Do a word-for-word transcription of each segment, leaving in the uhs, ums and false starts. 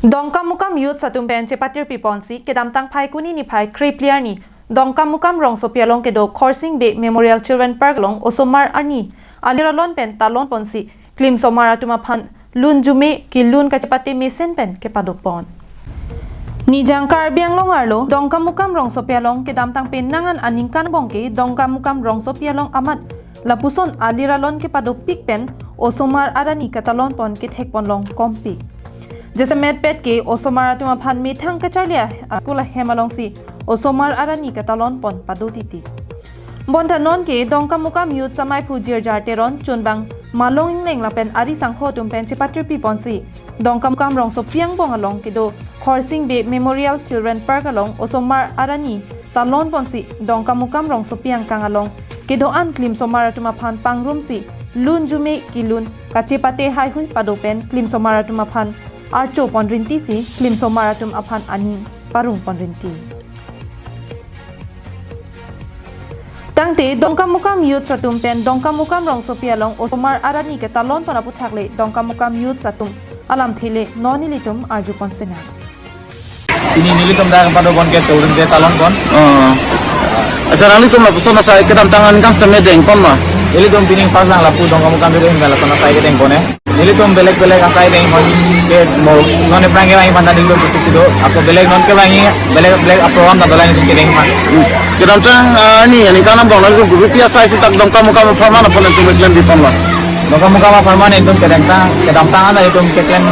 Dongkamukam Youths atum pen chepatirpi ponsi kedamtang Phaikuni niphai krepli arni Dongkamukam rongsopi along kedo Khorsing Bey Memorial Children Park along osomar arni alir alon pen talon ponsi klimsomar atum aphan lun jume kelun kachepate mesen pen kepado pon. Nijang Karbi Anglong arlo Dongkamukam rongsopi along kedamtang penang an aningkan bong ke Dongkamukam rongsopi along amat lapuson alir alon kepadopik pen osomar arni katalon pon kethek pon long kompik. Jasemet pet ke osomar atum aphan methang kacharli a-, school ahem alongsi osomar arni katalon pon pado titi. Bonta non ke Dongkamukam Youths amaiphu Jirjar Teron chunbang Malong Ingleng lapen ari sangho atum pen chepatirpi ponsi Dongkamukam rongsopi angbong along kedo Khorsing Bey Memorial Children Park along osomar arni talon ponsi Dongkamukam rongsopi angkang along kedo-an klimsomar atum aphan pangrumsi lun jume kelun kachepate haihui pado pen klimsomar atum aphan archo pon rinti si klimsomar atum aphan aning parong pon rinti. Tangte Dongkamukam Youths atum pen Dongkamukam rongsopi along osomar arni ketalon pon aputhak le Dongkamukam Youths atum alamthe le non nelitum arju pon sena. Pini nelitum dak pado pon ke children ke talon pon. Oh. Asa nanglitum lapuson asai kedamtang aningkan seme deng pon ma? Nelitum pini first lang lapu Dongkamukam Youths ahin pen lason asai kedeng pon e. Nelitum belek belek asai deng pon ke mo non ephrang kevangji aphan ta nelitum bisik si do. Ako belek non kevangji belek belek aprogram ta dolang nelitum kedeng pon. Hmm. Kedamtang, ah, arni aningkan angbong nanglitum kopi asai si dak Dongkamukam apharman aphan nanglitum keklempi pon ma? Dongkamukam apharman nelitum kedamtang, kedamtang an nelitum keklem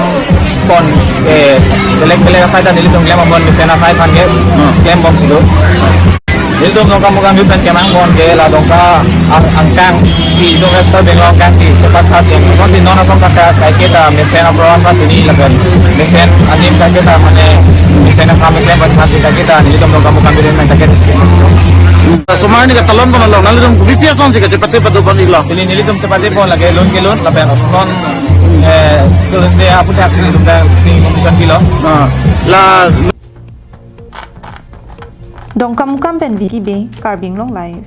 pon, eh, belek belek asai ta nelitum klem pon mesen asai aphan ke, hmm, klem pon si do. Nelitum Dongkamukam Youth pen kemang pon ke la Dongka ang-, angkang ti Dongka Star Bengal angkang ti tepat hat yang pon si non asong kata kaike ta mesen aprogram pachini lapen mesen anim kaike ta mane mesen akam klem pachini kaike ta nelitum Dongkamukam Youth pen kaike. Osomar arni katalon pon along nanglitum kopi ason si kachepate pado pon iklo? Pini nelitum chepate pon lake lun kelun lapen non, eh, children day aputhak si nelitum dak singing competition pilo. Ah, la Dongkamukam pen Vicky Bey, Karbi Anglong Live.